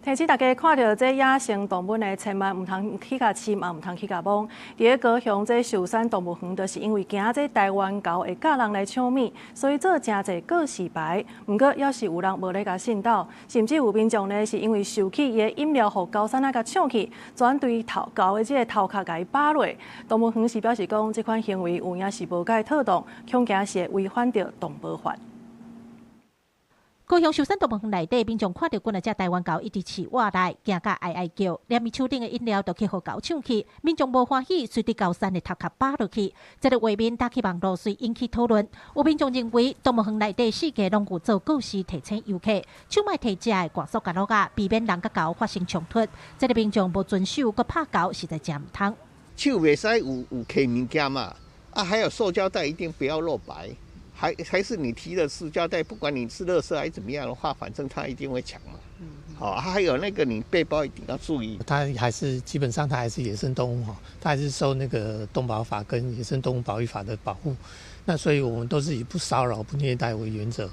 提醒大家看著這野生動物呢，千萬毋通去共飼，嘛毋通去共摸。佇咧高雄這壽山動物園，就是因為驚這台灣猴會咬人來搶物，所以做誠濟告示牌。毋過，猶是有人無咧共信守，甚至有民眾呢，是因為受氣伊的飲料予猴羶仔共搶去，轉對頭猴的這个頭殼共伊打落。動物園是表示講，這款行為有影是無蓋妥當，恐驚是會違反著動保法。高雄壽山動物園內底，民眾看著幾若隻台灣猴一直飼活來，驚甲哀哀叫，連伊手頂的飲料都去予猴搶去，民眾無歡喜，隨佇猴羶的頭殼打落去。這个畫面打去網路，遂引起討論。有民眾認為，動物園內底四界攏有做告示提醒遊客，手莫提食的灌塑膠仔，避免人佮猴發生衝突。這个民眾無遵守，閣拍猴，實在誠毋通。手袂使有提物件嘛，啊，還有塑膠袋一定不要露白。還是你提的塑膠袋，不管你是垃圾還是怎麼樣的話，反正他一定會搶嘛。好，還有那個你背包一定要注意。它還是基本上它還是野生動物哈，它還是受那個動保法跟野生動物保育法的保護。那所以我們都是以不騷擾、不虐待為原則。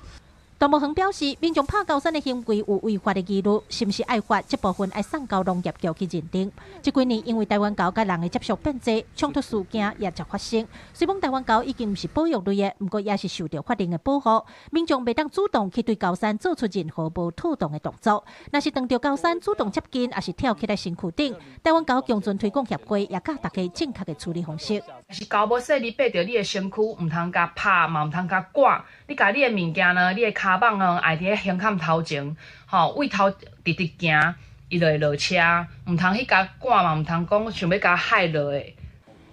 動物園表示，民眾拍猴羶的行為有違法的疑慮，是毋是愛罰？這部分愛送交農業局去認定。這幾年因為台灣猴佮人的接觸變濟，衝突事件也常發生。雖講台灣猴已經毋是保育類的，毋過也是受著法令的保護。民眾袂當主動去對猴羶做出任何無妥當的動作。若是當著猴羶主動接近，抑是跳起來身軀頂，台灣猴共存推廣協會也教大家正確的處理方式。是猴無細膩爬著你的身軀，毋通共拍，嘛毋通共趕。你共你的物件呢，你的跤蠓呢，愛佇咧胸坎頭前，吼，對頭直直行，伊就會落車，毋通去共趕嘛，毋通講想欲共害落的。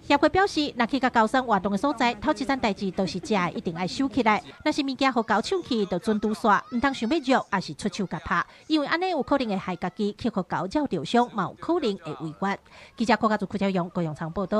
協會表示，若去共猴羶活動的所在，頭一件代誌就是食的一定愛收起來。若是物件予猴搶去，就準拄煞，毋通想欲虐，抑是出手共拍，因為按呢有可能會害家己去予猴咬著傷，嘛有可能會違法。記者郭家祖、郭家勇、高永昌報道。